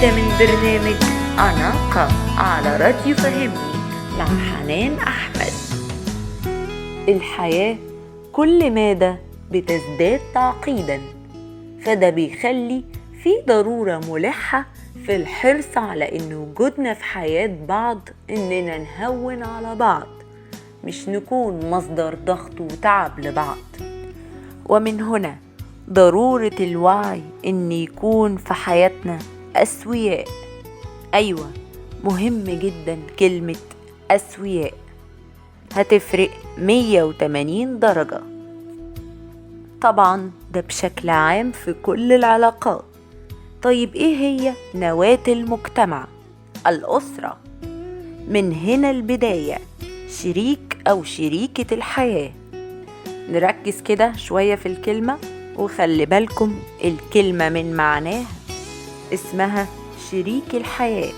جديدة من برنامج أناقة على راديو فهمني مع حنان أحمد. الحياة كل مادة بتزداد تعقيدا، فده بيخلي في ضرورة ملحة في الحرص على إن وجودنا في حياة بعض إننا نهون على بعض، مش نكون مصدر ضغط وتعب لبعض. ومن هنا ضرورة الوعي إن يكون في حياتنا أسوياء. أيوة، مهم جدا كلمة أسوياء، هتفرق 180 درجة. طبعا ده بشكل عام في كل العلاقات. طيب إيه هي نواة المجتمع؟ الأسرة. من هنا البداية، شريك أو شريكة الحياة. نركز كده شوية في الكلمة، وخلي بالكم الكلمة من معناها، اسمها شريك الحياة،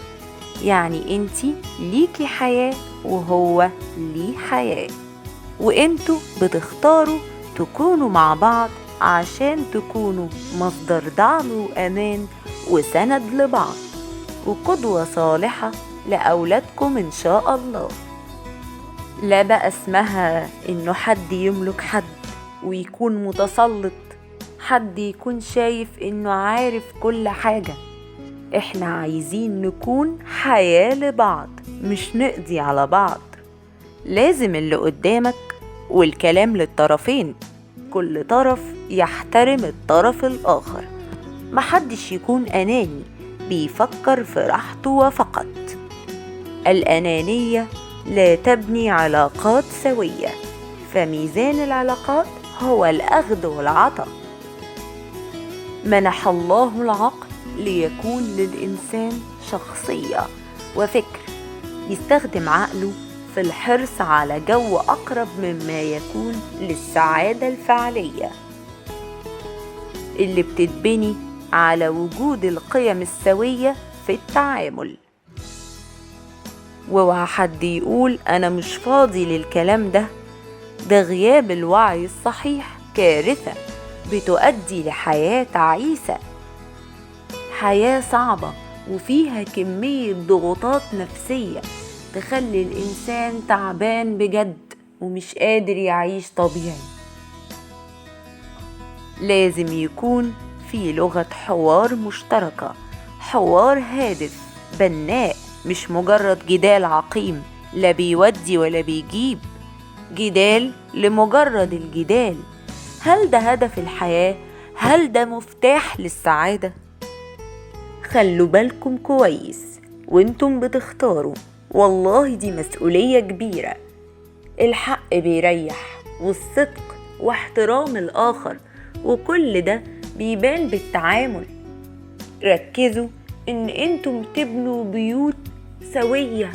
يعني انتي ليكي حياة وهو ليه حياة، وانتوا بتختاروا تكونوا مع بعض عشان تكونوا مصدر دعم وأمان وسند لبعض، وقدوة صالحة لأولادكم إن شاء الله. لا بقى اسمها إنه حد يملك حد ويكون متسلط، حد يكون شايف إنه عارف كل حاجة. إحنا عايزين نكون حياة لبعض، مش نقضي على بعض. لازم اللي قدامك، والكلام للطرفين، كل طرف يحترم الطرف الآخر، محدش يكون أناني بيفكر في راحته وفقط. الأنانية لا تبني علاقات سوية، فميزان العلاقات هو الأخذ والعطاء. منح الله العقل ليكون للإنسان شخصية وفكر يستخدم عقله في الحرص على جو أقرب مما يكون للسعادة الفعلية اللي بتتبني على وجود القيم السوية في التعامل. واوعى حد يقول أنا مش فاضي للكلام ده، ده غياب الوعي الصحيح كارثة بتؤدي لحياة تعيسة، حياة صعبة وفيها كمية ضغوطات نفسية تخلي الإنسان تعبان بجد ومش قادر يعيش طبيعي. لازم يكون في لغة حوار مشتركة، حوار هادف بناء، مش مجرد جدال عقيم لا بيودي ولا بيجيب، جدال لمجرد الجدال. هل ده هدف الحياة؟ هل ده مفتاح للسعادة؟ خلوا بالكم كويس وانتم بتختاروا، والله دي مسؤولية كبيرة. الحق بيريح، والصدق واحترام الآخر، وكل ده بيبان بالتعامل. ركزوا ان انتم تبنوا بيوت سوية،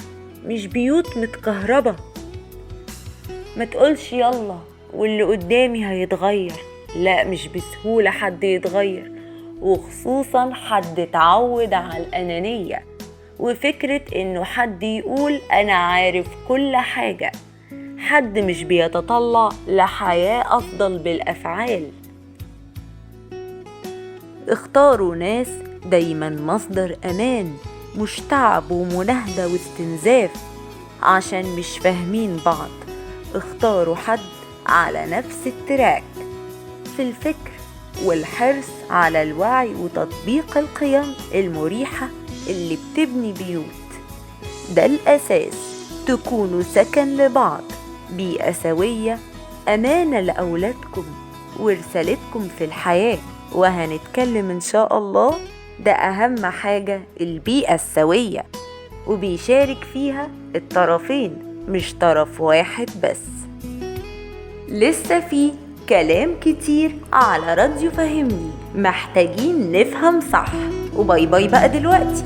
مش بيوت متكهربة. ما تقولش يلا واللي قدامي هيتغير، لا، مش بسهولة حد يتغير، وخصوصا حد اتعود على الأنانية وفكرة انه حد يقول انا عارف كل حاجة، حد مش بيتطلع لحياة افضل بالافعال. اختاروا ناس دايما مصدر امان، مش تعب ومناهدة واستنزاف عشان مش فاهمين بعض. اختاروا حد على نفس التراك في الفكر والحرص على الوعي وتطبيق القيم المريحة اللي بتبني بيوت. ده الأساس، تكونوا سكن لبعض، بيئة سوية، أمانة لأولادكم ورسالتكم في الحياة. وهنتكلم إن شاء الله، ده أهم حاجة، البيئة السوية، وبيشارك فيها الطرفين مش طرف واحد بس. لسه في كلام كتير على راديو فهمني، محتاجين نفهم صح. وباي باي بقى دلوقتي.